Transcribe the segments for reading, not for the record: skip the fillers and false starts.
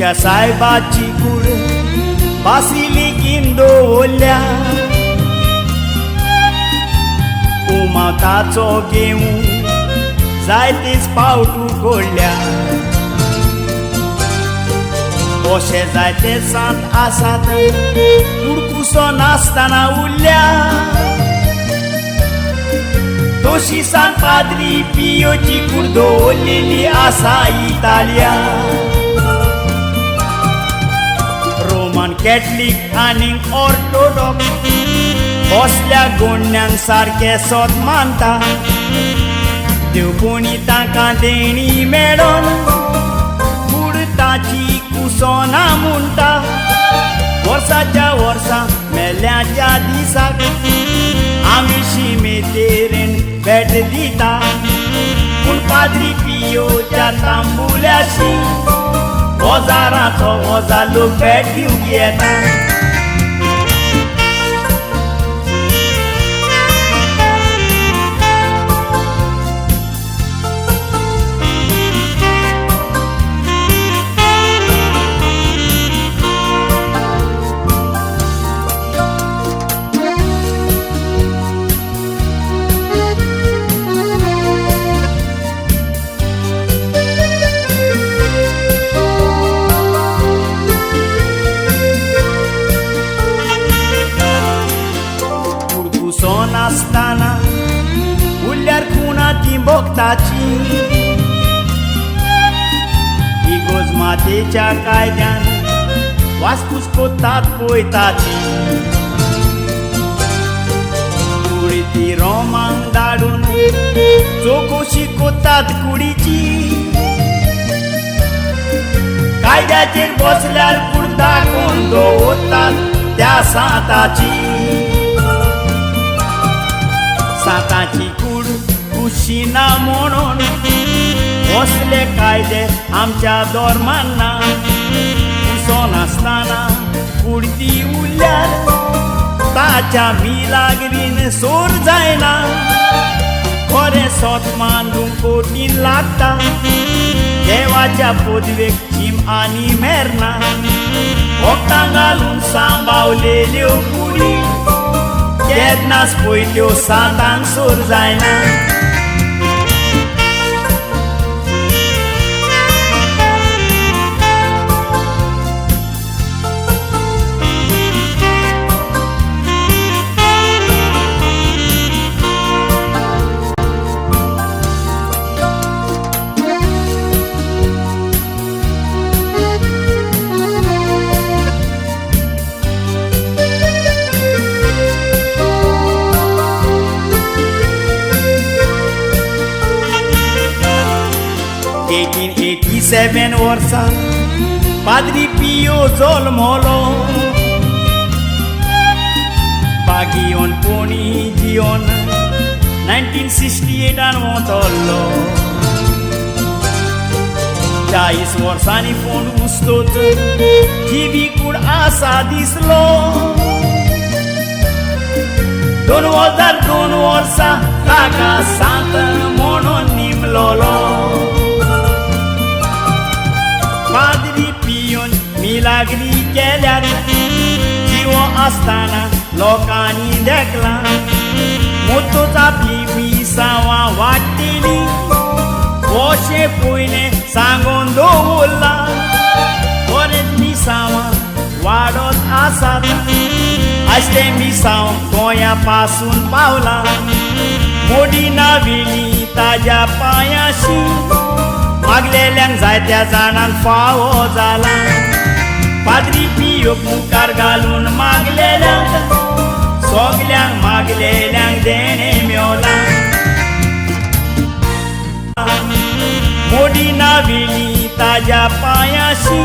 आमच्या सायबाची कूड बासिलिकीन दवरल्या, उमाताचो घेवूं जायतीच पावट उगडल्या. अशे जायते सांत आसात कुडकुसो नासतना उरल्या. तशी सांत पाद्री पियोची कूड दवरलेली आसा इतालिया. रोमन कॅथलीक आनी ऑर्थोडॉक्स असल्या गोण्यांक सारके सोद मानता. देव कोणी तांकां देणी मेळोन कूड ताची कुसोना म्हणटा. वर्साच्या वर्सा मेल्याच्या दिसाक आमी शिमेतेरेन भेट दिता. पूण पाद्री पियोच्या तांबुल्याशी हजाराचो हजार लोक भेट दिवंक येता. नासतना उरल्यार खुणा ती भोगताची. इगोज मातेच्या कायद्यान वासपूस कोतात पळयताची. कुडी ती रोमांक धाडून चवकशी कोतात कुडीची. कायद्याचेर बसल्यार कूड दाखोवन दवरतात त्या सांताची. सांताची कूड कुशिना म्हणून असले कायदे आमच्या धर्मान ना. कुसो नासतना कूड ती उरल्यार ताच्या मिलाग्रीन सोर जायना. खरें सोत मानूंक कोटीन लागता. देवाच्या पदवेक चीम आनी मेरना. वखदां घालून सांबावलेल्यो कुडी केन्नाच पळयत्यो सांतांक सोर जायना. सेवन वर्सां पाद्री पियो जल्मलो. बागियोन पणजियोन 1968 वतलो. 40 वर्सांनी फोंड उस्तोच जिवी कूड आसा दिसलो. 2002 वर्सा ताका सांत म्हणून निमलोलो. पाद्री पियोन मिलाग्री केल्यार जिवो आसतना लोकांनी देखला. मोतोच आपली मिसांवां वाडटेली अशें पयलें सांगून दवरलां. बरेंच मिसांवां वाडत आसात. आयज तें मिसांव गोंया पासून पावलां. मोडी नाविली ताज्या पांयाशी मागलेल्यांक जायत्या जाणांक फावो जाला. पाद्री पियोक मुखार घालून मागलेल्यांक सगल्यांक मागलेल्यांक देणें मेवलां. मोडी नाविली ताज्या पांयाशी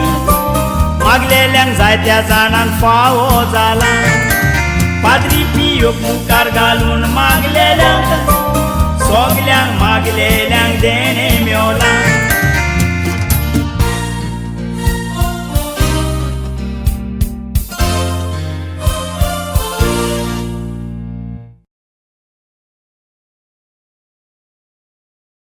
मागलेल्यांक जायत्या जाणांक फावो जाला. पाद्री पियोक मुखार घालून मागलेल्यांक सगल्यांक मागलेल्यांक